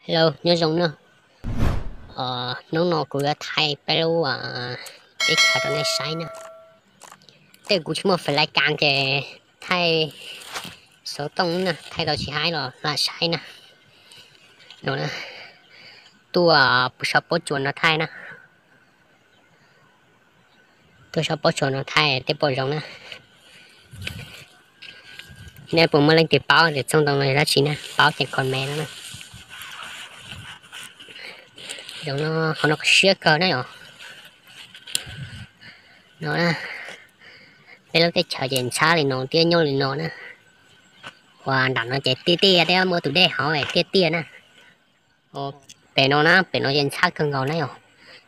Hello, nyob zoo na. Hnub no kuv yuav thaij peb lub teb chaws rau nej saib na. Tej kuv tsis muaj fais lais kas ces thaij xov tooj na, thaij tau tsis haib los lam saib na. No, tuaj pw saum pob tsuas no thaij na. Tuaj saum pob tsuas no thaij tej pom zoo na. Nej puas muaj leej twg paub tias txoj ntoo no yog dab tsi na, paub ces comment no na. Zoo no, qhov no siab kawg na yom. No, peb lub teb chaws ces ntxhab li no thiab nyob li no na. Ua nram no ces tiaj tiaj thiab muaj tus dej hauv tiaj tiaj na. Pem no na, pem no ces ntxhab kawg nkaus na yom.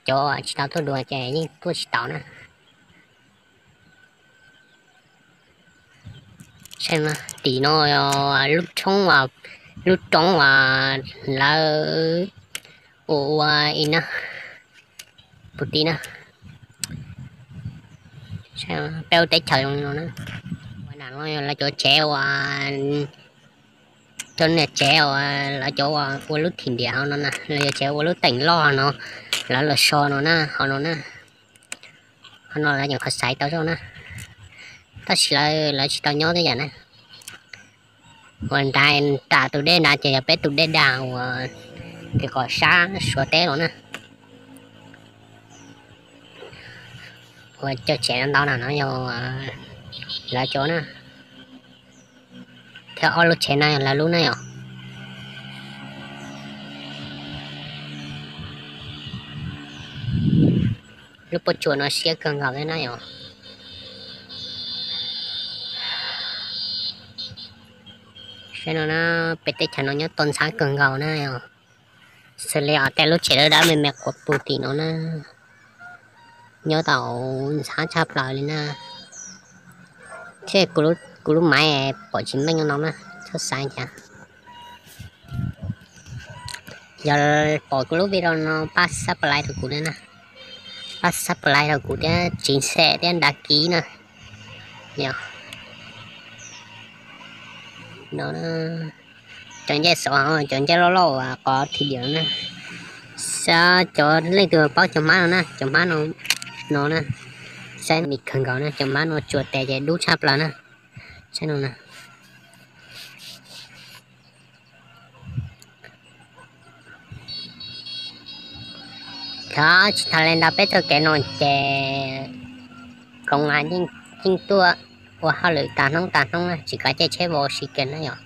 Cov tsis tau tuaj dua ces yeej tuaj tsis tau na. Tim no lub roob, lub roob uas lawv ua ua i na, puv ti na. Peb ua teb chaws zoo no na. Ua nram no lawv cov tsev uas, cov niag tsev uas lawv cov ua lub thim ntiam hauv no na, lawv cov tsev ua lub teem loj no, lawv los so no na, hauv no na. Qhov no lawv nyuam qhuav xaiv tau zoj na, tab sis lawv tsis tau nyob tej yam na. Uas nram, nram tus dej nrad ces yog peb tus dej dag uas tim kom sab Suav teb los na. Uas cov tsev ntau ntau na no yog lawv cov na, thiab ob lub tsev na yog lawv lub na yom. Lub pob tsuas no siab kawg nkaus thiab na yom. Saib no na, peb teb chaws no nyob tau ntxhab kawg nkaus na yom. Xws li os tej lub tsev dawb dawb me me quav pug tim no na, nyob tau ntxhab tshaj plaws li na. Thiab kuv lub maiv pom tsis meej no na, txhob xav cas. Yog pom kuv lub video no pab subscribe rau kuv na, pab subscribe rau kuv thiab tsis xem thiab đăng ký na. Yog no, cov ncej xov, cov ncej loj loj uas qhov thim diam na. Saib cov leej twg paub cov hmab no na, cov hmab no, no na. Saib me kawg nkaus na, cov hmab no tsuas tes ces dub tshaj plaws na. Saib no na. Thaum tsis tas li ntawd peb txoj kev no ces koom yeej tuaj ua hauj lwm tag hnub tag hnub na, tsis kav caij tsheb vau si kiag na yom.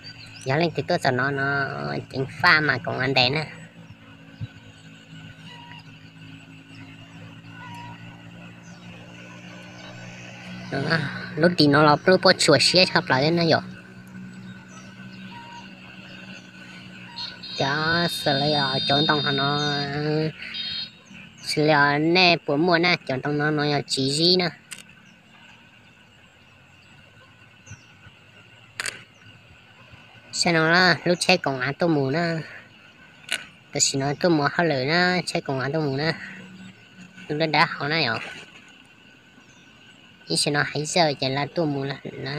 Yog leej twg tuaj txog no no ceev faj mas koom ntev na. Lub tim no los lub pob tsuas siab tshaj plaws thiab na yom. Cov xws li os cov ntoo hov no, xws li os nej puas muaj na, cov ntoo no no yog tsis zib na. Saib no na, lub tsheb koom av tuaj mus na, tam sim no tuaj mus hauj lwm na, tsheb koom av tuaj mus na, lub dawb dawb hauv na yom. Ib sim no hais xwb ces lawv tuaj mus lawm na.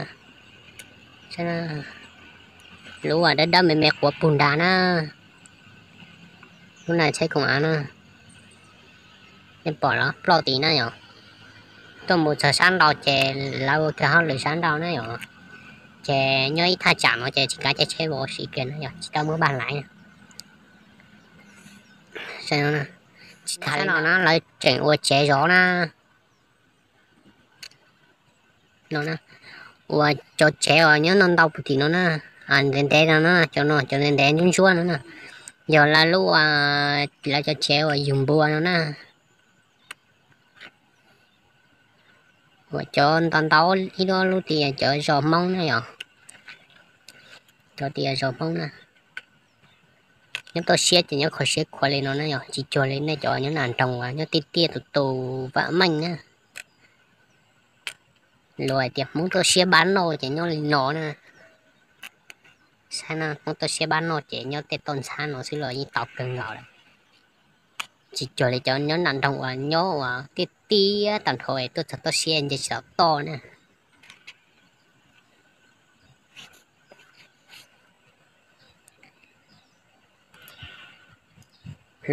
Lub uas dawb dawb me me quav pug nrad na, lub na tsheb koom av na. Nej pom los ploj tid na yom. Tuaj mus txog sab nraud ces lawv ua kiag hauj lwm sab nraud na yom. Ces nyob ib thaj tsam no ces tsis kav caij tsheb vau si kiag na yom, tsis tau muaj paj laiv na. Tsis tas li no na, lawv tseem ua tsev zov na. No na, ua cov tsev uas nyob ntau ntau puag tim no na, ntev ntev no na, cov no cov ntev ntev ntsuab ntsuab no na, yog lawv lub, lawv cov tsev uas yug npua no na. Uas cov ntau ntau ib lub lub tias cov zos Hmoob na yom, cov tias zos Hmoob na. Nyob toj siab ces nyob kho siab khuav li no na yom, tsis cuag li nej cov nyob nram nroog uas nyob tiaj tiaj tus tus vam meej na. Luag hais tias Hmoob toj siab pab noj ces nyob li no na. Saib na, Hmoob toj siab pab noj ces nyob tej toj ntxhab no xwb los yeej tau kawg nkaus lawm. Tsis cuag li cov nyob nram nroog uas nyob uas tiaj tiaj tag nrho es tuaj txog toj siab nce tsis tau toj na.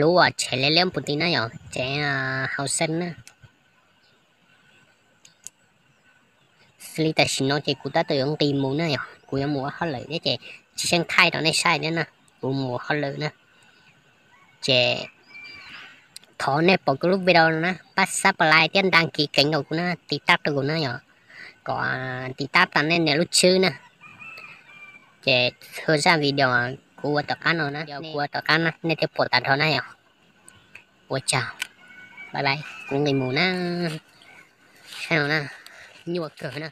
lub tsev le liab pus tis na yom, tsev hauv xeeb na. Xws li tam sim no ces kuv tab tom yuav nqis mus na yom, kuv yuav mus ua hauj lwm thiab ces tsis xyeej thaij rau nej saib thiab na, kuv mus ua hauj lwm na. Ces thov nej pom kuv lub video no na pab subscribe thiab đăng ký kênh rau kuv na, tiv tab rau kuv na yom, kom tiv tab tau nej niam lub tswb na. Ces txhua zaj video kuv ua tom qab no na, kuv ua tom qab na nej thiaj pom tas dhau na yom. Ua tsaug, bye bye, kuv nqis mus na, saib no na, nyuaj kawg na.